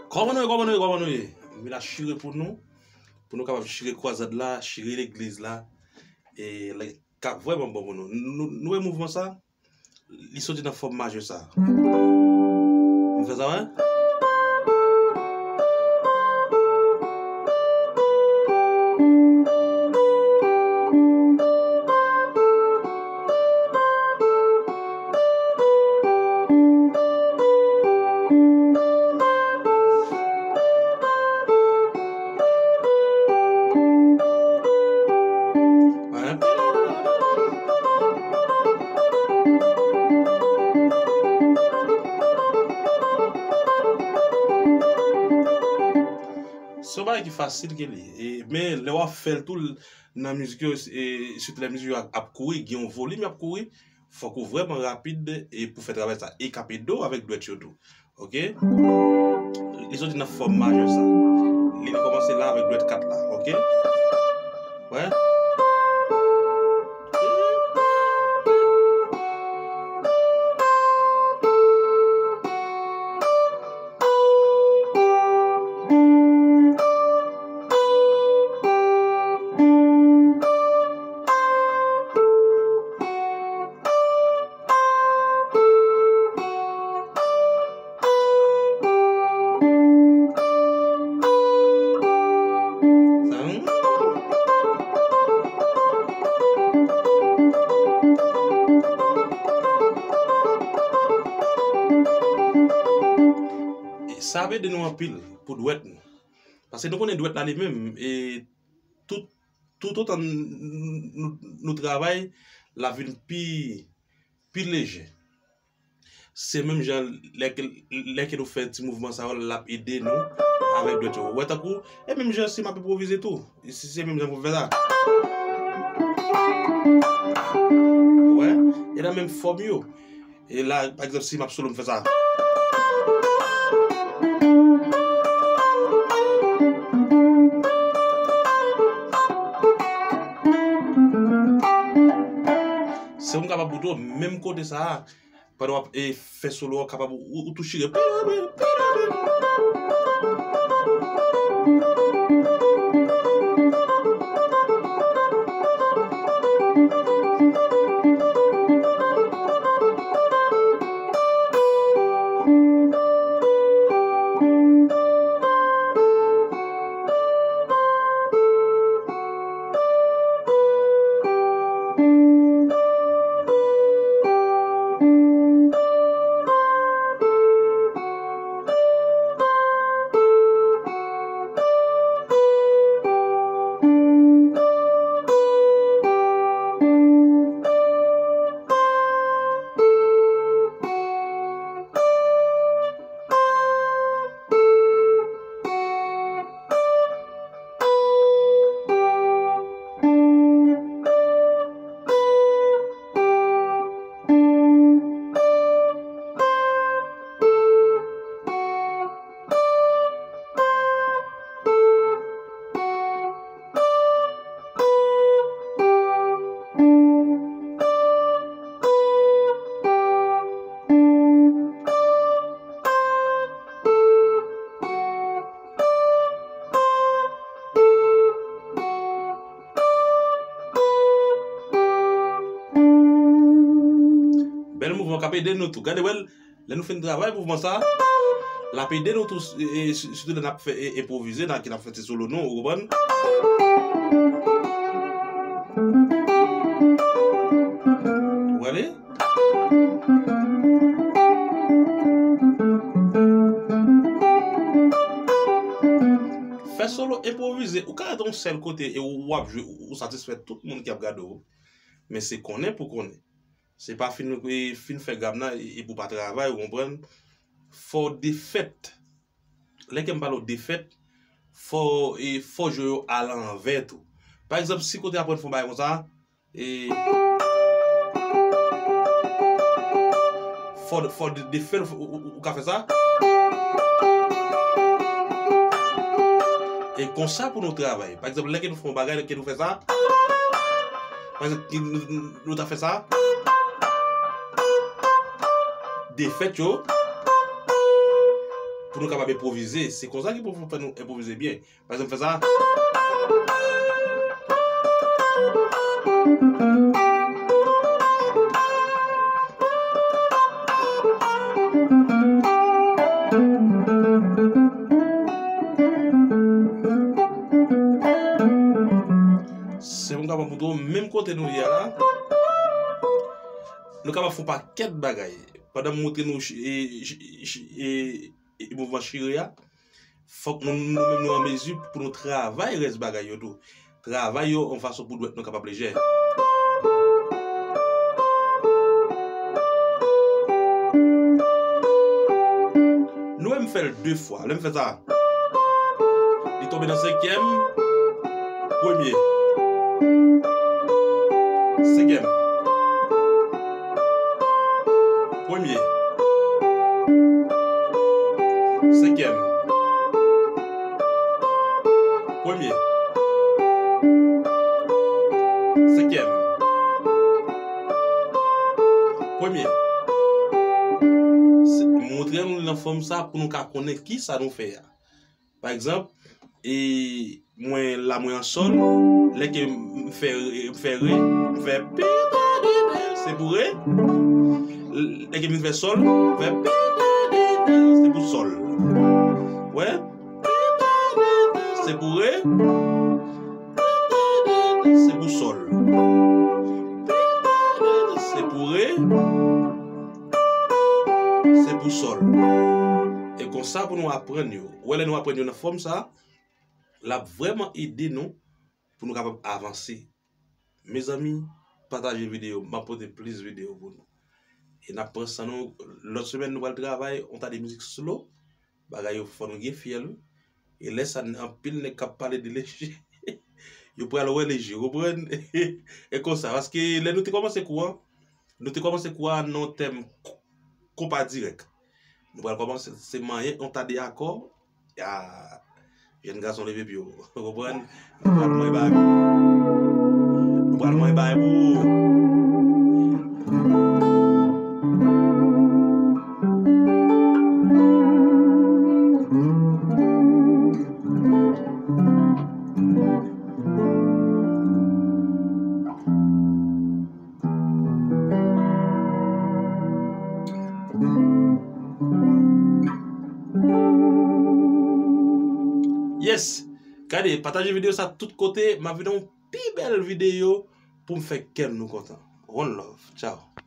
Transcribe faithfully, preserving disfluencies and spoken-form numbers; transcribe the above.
Kòman nou ye, kòman nou ye, kòman nou ye? M vin la chire pou nou, pou nou kapab chire kwazad la, chire legliz la, e lè k ap vrèman bon pou nou. Nou, nou wè mouvman sa? Li soti nan fòm majè sa. M fè sa, wè? Se yon bagay ki fasil ke li ye. E, men lè w ap fè l tou l-, nan mizik yo, e, sitou lè mizik yo ap, ap kouri, gen yon volim y ap kouri, fòk ou vrèman rapid e pou fè travay sa. E k ap ede w avèk dwèt yo tou. Oke? Li soti nan fòm majè sa. Li kòmanse la avèk dwèt kat la. Oke? Wè? Sa ap ede nou anpil pou dwèt nou. Paske nou konnen dwèt la li menm, e tout, toutotan n-, n-, nou, nou travay, l ap vin pi, pi leje. Se menm jan lè ke, lè ke nou fè ti mouvman sa yo, l ap ede nou avèk dwèt yo. Ou wè tankou, e menm jan si m ap enpwovize tou, si se menm jan pou m fè la. Ou wè? E nan menm fòm yo. E la, pa egzanp, si m ap solo, m fè sa. Se pou m kapab montre w menm kote sa a, pandan w ap, e, fè solo a, w kapab ou, ou tou chire. Bèl mouvman k ap ede nou tou. Gade, wè l, lè nou fin travay mouvman sa, l ap ede nou tou, e, e, si-, sitou lè n ap fè, e, enpwovize, nan ki n ap fè ti solo nou, ou konprann? Ou gade? Fè solo enpwovize, ou ka rete yon sèl kote e w ap jwe, ou, ou satisfè tout moun ki ap gade w. Men se konnen pou konnen. Se pa fin, e, fin fè gam nan e, e pou pa travay, ou konprann? Fò w defèt. Lè ke m pale w defèt, fò, e, fò jwe yo alanvè tou. Pa egzanp, si kote aprann fè yon bagay konsa, e, fò, fò de, defèt, ou, ou, ou ka fè sa. E konsa pou nou travay. Pa egzanp, lè ke nou fè yon bagay, lè ke nou fè sa, Pa egzanp, nou, nou, nou ta fè sa. Defèt yo, pou nou kapab enpwovize. Se konsa ki pou fè nou enpwovize byen. Pa egzanp, fè sa. Se pou m kapab montre w menm kote nou ye a la. Nou kapab fè yon pakèt bagay. Pandan m montre nou ch-, e, ch-, ch-, e, e, mouvman chire a, fòk nou, nou menm nou an mezi pou nou travay rès bagay yo tou. Travay yo yon fason pou dwèt nou kapab lejè. Nou wè m fè l de fwa. Lè m fè sa, li tonbe nan senkyèm, premye. Senkyèm. Premye. Senkyèm. Premye. Senkyèm. Premye. Se, montre nou nan fòm sa pou nou ka konnen kisa nou fè a. Pa egzanp, e mwen la, mwen an sòl, lè ke m fè, m fè re, m fè pi, se pou re. Lè ke m fè sòl, m fè pi, se pou sòl. Wè? Se pou re. Se pou sòl. Se pou re. Se pou sòl. E konsa pou nou aprann yo. Ou wè, lè nou aprann yo nan fòm sa, l ap vrèman ede nou pou nou kapab avanse. Mezanmi, pataje videyo, m ap pote plis videyo pou nou. E n ap pran san nou, lòt semèn nou pral travay yon ta de mizik slow, bagay yo fò nou gen fyèl, wi. E lè sa, anpil nèg k ap pale de leje, yo pral wè leje, ou konprann? E konsa, paske lè nou te kòmanse kou an, nou te kòmanse kou an nan yon tèm k-, konpa dirèk. Nou pral kòmanse, se manyen yon ta de akò. Ya, jèn gason, leve pye w. Ou konprann? Nou pral manyen bagay pou ou. Nou pral manyen bagay pou ou. Yes! Gade, pataje videyo sa tout kote. M ap vin yon pi bèl videyo pou m fè kè nou kontan. One love. Ciao.